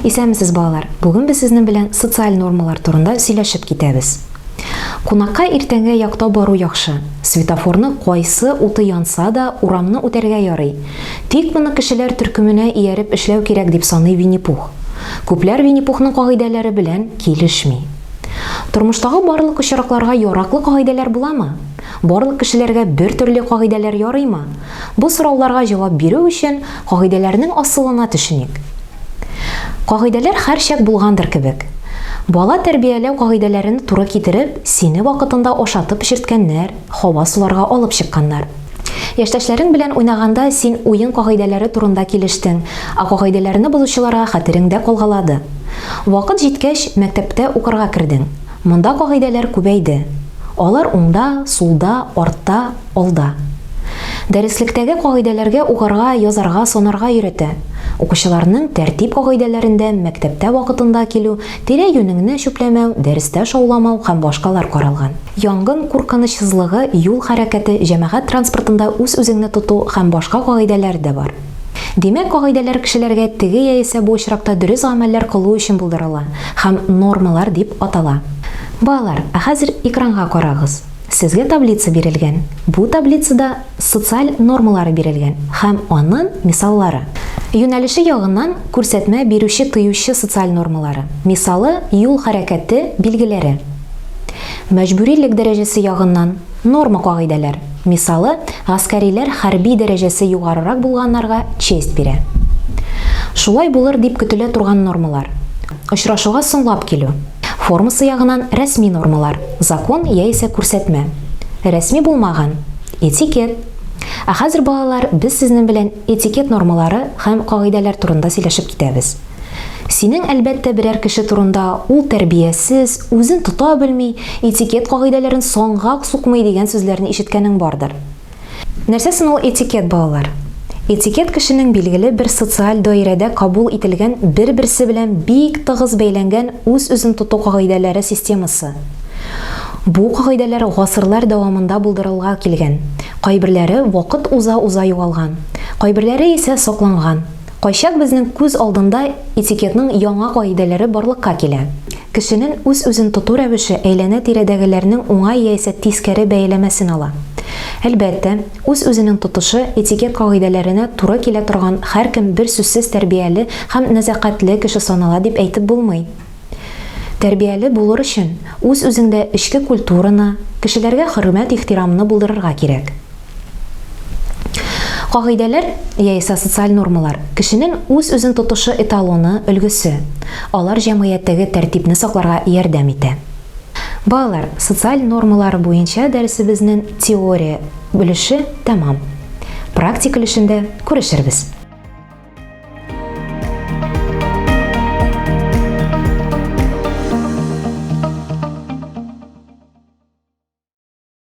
Исәнмесез, балалар! Бүген без сезнең белән социаль нормалар турында сөйләшеп китәбез. Кунакка иртәнге якта бару яхшы. Светофорны кайсы уты янса да, урамны үтәргә ярый. Тик моны кешеләр төркеменә ияреп эшләү кирәк, дип саный Винни-Пух. Күпләр Винни-Пухның кагыйдәләре белән килешми. Тормыштагы барлык очракларга яраклы кагыйдәләр буламы? Барлык кешеләргә бер төрле кагыйдәләр ярыймы? Бу сорауларга җавап бирү өчен, кагыйдәләрнең асылына төшеник. Кагыйдәләр һәрчак булгандыр кебек. Бала тәрбияләү кагыйдәләрен туры китереп, сине вакытында ашатып эчерткәннәр, һава суларга алып чыкканнар. Яшьтәшләрең белән уйнаганда син уен кагыйдәләре турында килештең, ә кагыйдәләрне бозучыларга хәтереңдә калгалады. Вакыт җиткәч, мәктәптә укырга кердең. Монда кагыйдәләр күбәйде. Алар уңда, сулда, артта, алда. Дәреслектәге кагыйдәләргә укырга, язарга, санарга өйрәтә. Укучыларның тәртип кагыйдәләрендә мәктәптә вакытында килү, тирә-юнеңне чүпләмәү, дәрестә шауламау һәм башкалар каралган. Янгын куркынычсызлыгы, юл хәрәкәте, җәмәгать транспортында үз-үзеңне тоту һәм башка кагыйдәләр дә бар. Димәк, кагыйдәләр кешеләргә теге яисә бу очракта дөрес гамәлләр кылу өчен булдырыла һәм нормалар дип атала. Балалар, ә хәзер экранга карагыз. Сезгә таблица бирелгән. Бу таблицада социаль нормалары бирелгән һәм анын мисаллары. Юнәлеше ягыннан күрсәтмә бирүче тыючы социаль нормалары. Мисалы, юл хәрәкәте билгеләре. Мәҗбүрилек дәрәҗәсе ягыннан, норма кагыйдәләр. Мисалы, гаскәриләр хәрби дәрәҗәсе югарырак булганнарга честь бирә. Шулай булыр дип көтелә торган нормалар. Очрашуга соңлап килү. Формасы ягынан рәсми нормалар, закон яисә күрсәтмә. Рәсми булмаган, этикет. Ә хәзер, балалар, без сезнең белән этикет нормалары һәм кагыйдәләр турында сөйләшеп китәбез. Синең, әлбәттә, берәр кеше турында ул тәрбиясез, үзен тота белми, этикет кагыйдәләрен санга сукмый дигән сүзләрне ишеткәнең бардыр. Нәрсә соң ул этикет, балалар? Этикет кешенең билгеле бер социаль даирәдә кабул ителгән бер-берсе белән бик тыгыз бәйләнгән үз-үзен тоту кагыйдәләре системасы. Бу кагыйдәләр гасырлар дәвамында булдырылга килгән. Кайберләре вакыт уза-уза югалган. Кайберләре исә сакланган. Кайчак безнең күз алдында этикетның яңа кагыйдәләре барлыкка килә. Кешенен үз-үзен тоту рәвеше әйләнә-тирәдәгеләрнең уңай яисә тискәре бәяләмәсен ала. Әлбәттә, үз-үзенең тотышы этикет кагыйдәләренә туры килә торган һәркем берсүзсез тәрбияле һәм нәзакәтле кеше санала дип әйтеп булмый. Тәрбияле булыр өчен, үз-үзеңдә эчке культураны, кешеләргә хөрмәт-ихтирамны булдырырга кирәк. Кагыйдәләр, яисә социаль нормалар, кешенең үз-үзен тотышы эталоны, өлгесе. Алар җәмгыятьтәге тәртипне сакларга ярдәм итә. Балалар, социаль нормалар буенча дәресебезнең теория өлеше тәмам. Практик өлешендә күрешербез.